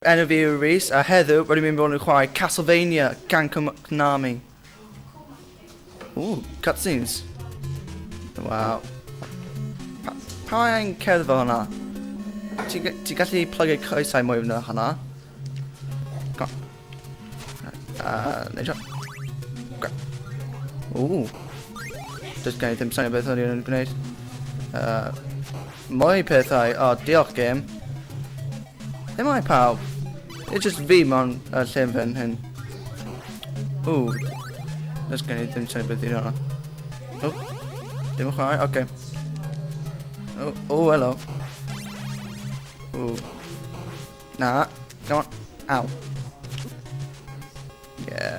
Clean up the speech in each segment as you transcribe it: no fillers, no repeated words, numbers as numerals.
Enw fi yw Rhys, a heddiw rydym ni'n bod yn chwarae Castlevania gan Konami. Ooh, cutscenes. Wow. Pa, pa mae angen cerdded fel hwnna? Ti'n ti gallu plygu coesau mwy na hwnna? Go. Neud o. Ooh. Does gen i ddim syniad beth o'n i'n gwneud. Mwy pethau. O, oh, diolch game. Lle mae pawb? It's just fi mewn y lle fan hyn. Ooh. Does gen i ddim syniad beth i hwnna. Oh. Dim yn chwarae? Oce. Okay. Oh, oh, hello. Ooh. Na. Come on. Ow. Yeah.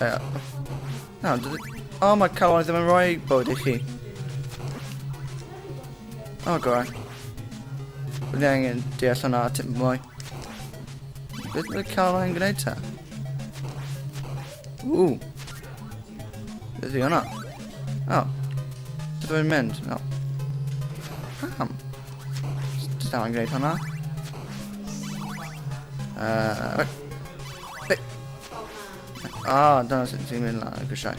Yeah. Na, oh, mae Caroline ddim yn rhoi bywyd i chi. Oh, gorau. Bydd angen deall hwnna tipyn mwy. Beth mae Caroline yn gwneud ta? Ww. Beth yw hwnna? Oh. Beth yw'n mynd? No. Pam? Just angen gwneud hwnna. Right. Ah, dyna sut ti'n mynd lan y grisiau.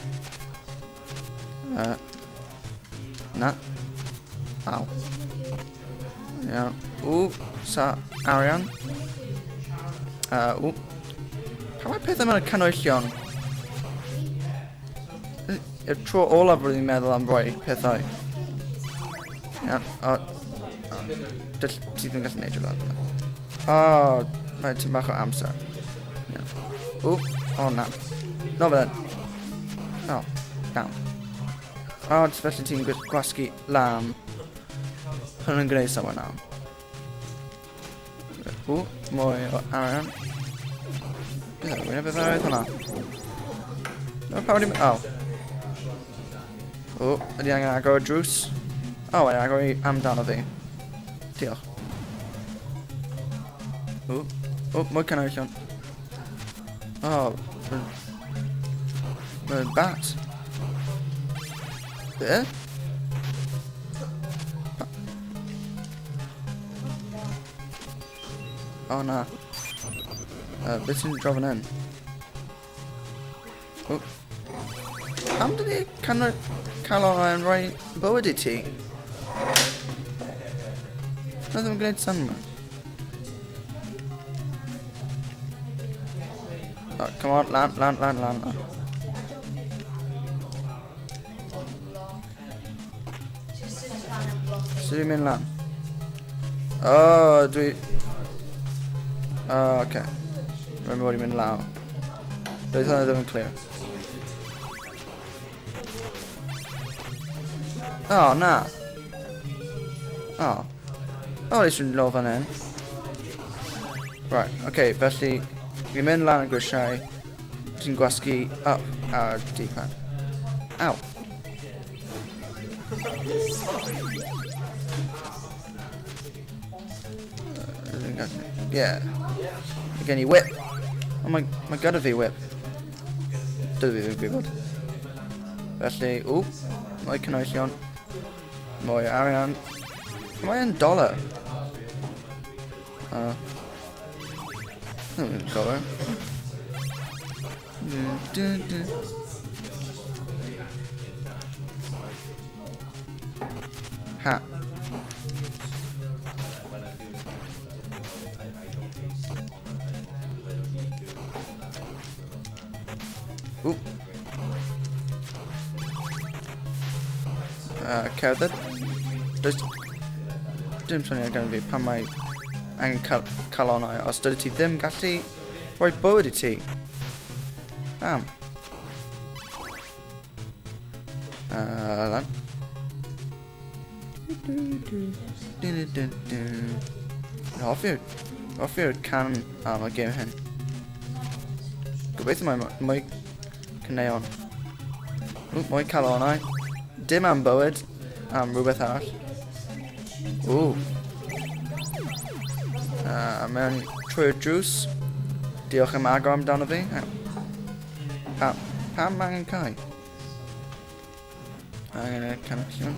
Na. Aw. Iawn. Ww, sa arian. Ww. Pa mae pethau mewn y canollion? Y tro olaf rwy'n meddwl am roi pethau. Iawn, o. Ti ddim yn gallu neud rhywbeth. O, mae tipyn bach o amser. Iawn. Ww, o na. No fel O, down. O, jyst felly ti'n gwasgu lan. Hwn yn gwneud somewhere now. Ww, mwy o arian. Beth yw'n beth oedd hwnna? No, pa wedi... Oh. O, ydy angen agor y drws? O, oh, agor i amdano fi. Diolch. O, o, mwy canollion. O, mae'n bat. Be? O na. Beth sy'n draw fan hyn? O. Pam dydy calon yn rhoi bywyd i ti? Na ddim yn gwneud synnwyr. Oh, come on, lan, lan, lan, lan. lan. Sut dwi'n mynd lan? Oh, dwi... Oh, okay. Rwy'n bod i'n mynd lawr. Doedd hwnna ddim yn clear. Oh, na. Oh. Oh, least dwi'n lôl fan hyn. Right, okay, felly, fi'n mynd lan y grisiau. Ti'n gwasgu up ar D-pad. Ow. Yeah. Mae gen i whip. Oh, mae, mae gyda fi whip. Dydw i ddim yn gwybod. Felly, ww, mae cynwysion. Mwy arian. Mae yn dollar. Ddim yn cofio. Ha. Ww. Cerdded. Does dim syniad gan fi pan mae angen cal calonau os dydy ti ddim gallu rhoi bywyd i ti. Pam? Lan. Hoffi'r hoffi'r can am y gêm hyn. Gobeithio mae mwy caneuon. Ww, mwy calonau. Dim am bywyd, am rhywbeth arall. Ww. Mewn trwy'r drws. Diolch am agor amdano fi. Pam, pam angen cau? Angen y canollion.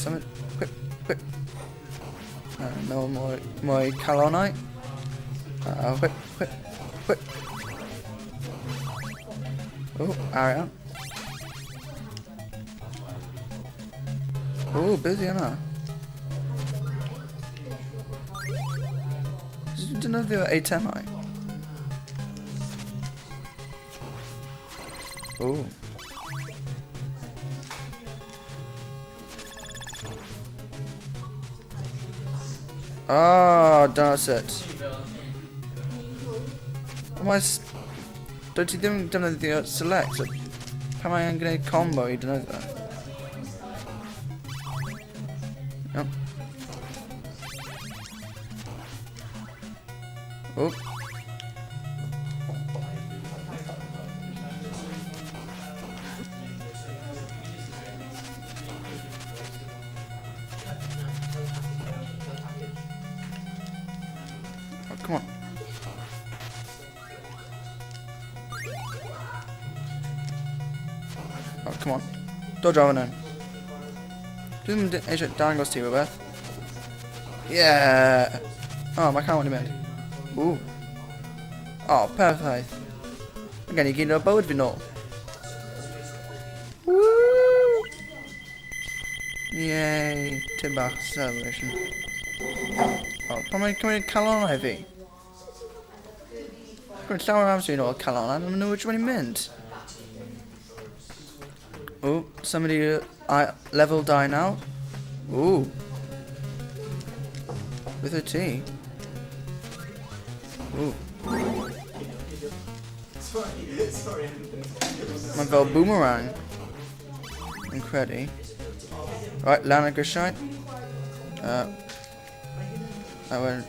Symud. Whip, whip. Nôl mwy, mwy calonau. Whip, whip, whip. O, arian. O, busy yna. Defnyddio eitemau. O. Ah, oh, dyna sut. Mae... Dwyt ti ddim yn defnyddio select, so pan mae yn gwneud combo i defnyddio? Iawn. Oh. Oh, come on. Oh, come on. Dod draw fan hyn. Dwi ddim yn eisiau dangos ti rhywbeth. Yeah! Oh, mae calon wedi mynd. Ooh. Oh, perffaith. Mae gen i gyd o bywyd fi nôl. Woo! Yay! Tim bach celebration. Oh, pan mae'n cymryd calonau fi? Gwneud llawer o amser i nôl calonau, maen nhw wedi mynd. Oh, somebody level 2 now. Ooh. With a T. Ooh. Mae'n fel boomerang. Yn credu. Right, lan y grisiau. A wedyn...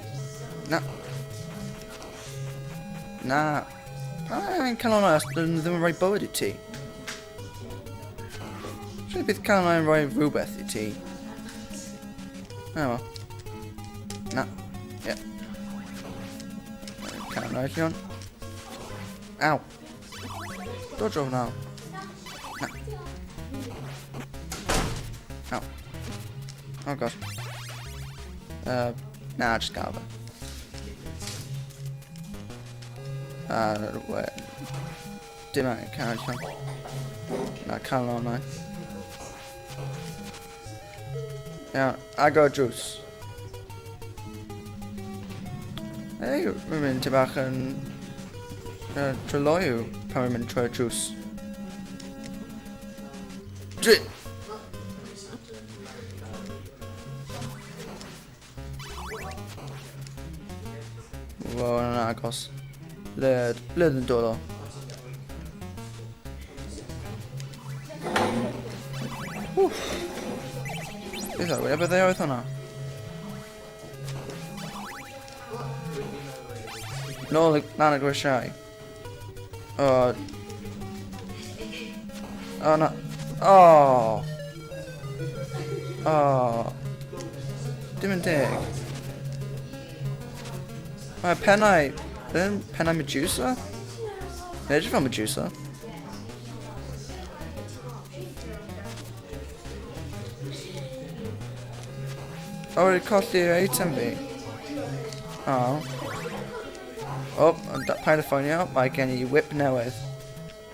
Na. Na. Pa mae'n calonau os dyn nhw ddim yn rhoi bywyd i ti? Siwr bydd calonau yn rhoi rhywbeth i ti. Oh well. Na. Yeah. Calonau allan. Aw. Dodge off now. Na. Ow. Oh god. Na, just gael fe. Wait. Dim angen cael allan. Na, calonau. Iawn, agor drws. Ei, rwy'n mynd ti bach yn tryloyw pan rwy'n mynd trwy'r drws. Dwi... Wow, yn agos. Led, led yn dod o. Wff. Beth oedd beth oedd hwnna? Nôl lan y grisiau. O. O na. O. O. Dim yn deg. Mae pennau... Ddim pennau Medusa? Neu edrych fel Medusa. O, wedi colli'r eitem fi. O. O, paid â ffonio, mae gen i whip newydd.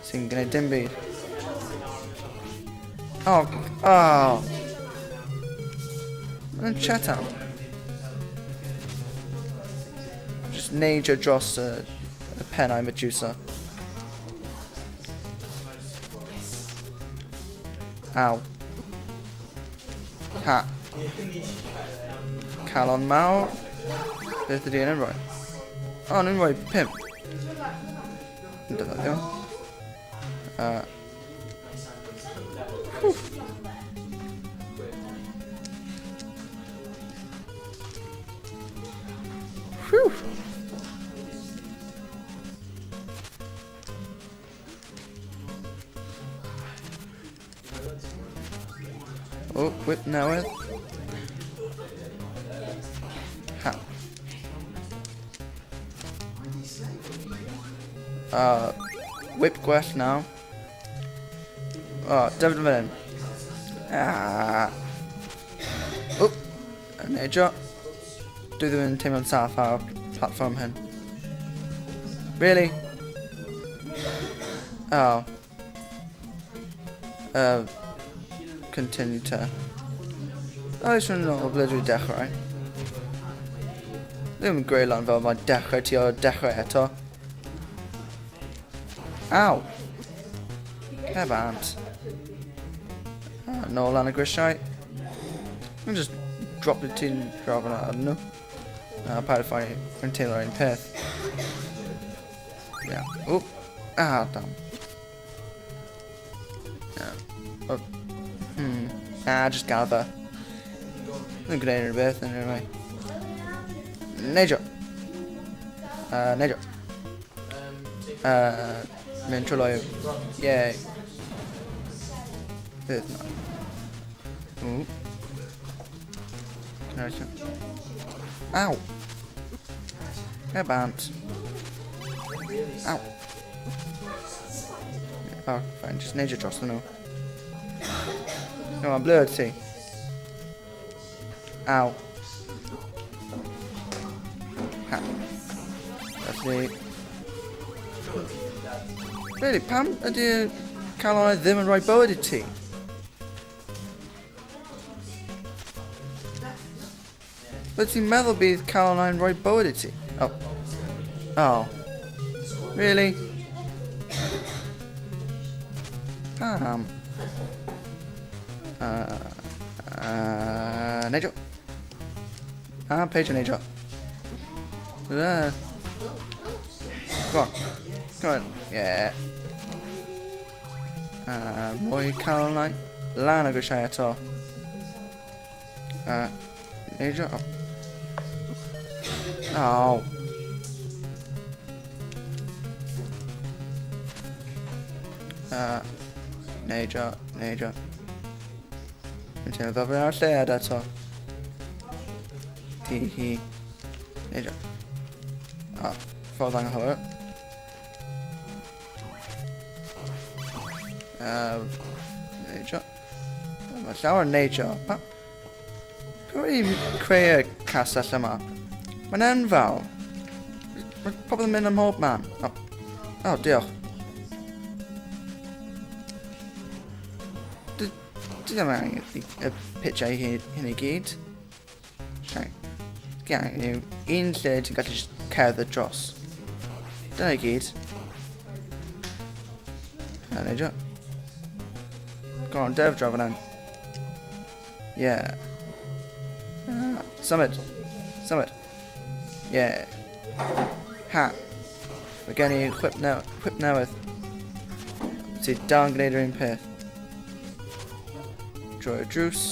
Sy'n gwneud dim byd. O, o. Mae'n chat am. Just neidio dros y pennau Medusa. Aw. Ha. Calon mawr. Beth ydy yn rhoi? O, nhw'n rhoi 5. Yn defnyddio. Whew. Oh, whip newydd. Ha. Whip gwell now. Oh, defnydd fan hyn. Ah. Oop. Neidio. Dwi ddim yn teimlo'n saff ar y platfform hyn. Really? Oh. Continue to. O, eisiau yn ôl ble dwi dechrau. Ddim yn greu lan fel mae'n dechrau ti o dechrau eto. Aw! Cefant. Ah, nôl lan y grisiau. I'm just drop the tin draw fyna ar nhw. Na, paid ffa'i yn teimlo'r un peth. Yeah. Oop. Ah, damn. Yeah. Oh. Ah, just gael fe. Ddim gwneud unrhyw beth, anyway. Neidio. Neidio. Mynd trwy loyw. Yay. Beth na. Ooh. Ow! Get bant. Ow. Oh, fine, just neidio dros nhw. Come on, blue ti. Ow. Ha. Felly... Really, pam ydy calonau ddim yn rhoi bywyd i ti? Bydde ti'n meddwl bydd calonau'n rhoi bywyd i ti? Oh. Oh. Really? Pam? Neidio. Ah, peidio neidio. Go on. Go on. Yeah. Mwy calonau. Lan o grisiau eto. Neidio. Oh. Oh. Neidio, neidio. Dwi'n teimlo fel fi ar lleuad eto. Ti, hi. Neidio. Oh, ffordd anghywir. Neidio. Mae llawer yn neidio. Pwy wedi creu y castell yma? Mae'n enfawr. Mae pobl yn mynd am mhob man. Oh, oh diolch. Dwi ddim angen y pitchau hyn i gyd. Sorry. Gan yw un lle ti'n gallu just cerdded dros. Dyna i gyd. Na, neidio. Go on, dev draw fan. Yeah. Summit. Summit. Yeah. Ha. Mae gen i chwip newydd. Sydd dal yn gwneud yr un peth. Drwy'r drws.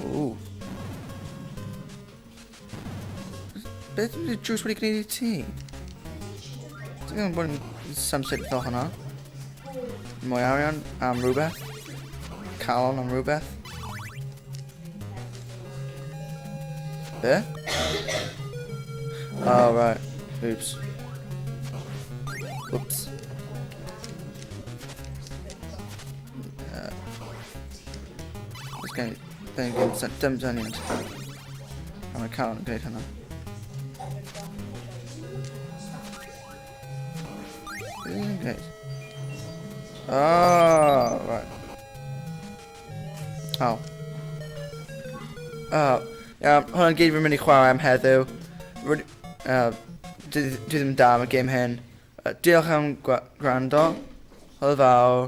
Ooh. Beth ydy'r drws wedi gwneud i ti? Dwi'n ddim yn bod yn symud fel hwnna. Mwy arian am rhywbeth. Calon am rhywbeth. Be? Oh, right. Oops. Whoops. It's going to dim syniad. A mae calon yn gwneud hynna. Gwneud. Oh, right. Oh. Oh. Iawn, hwnna'n gyd fi'n mynd i chwarae am heddiw. Dwi ddim da am y gêm hyn. Diolch am gwrando. Hwyl fawr.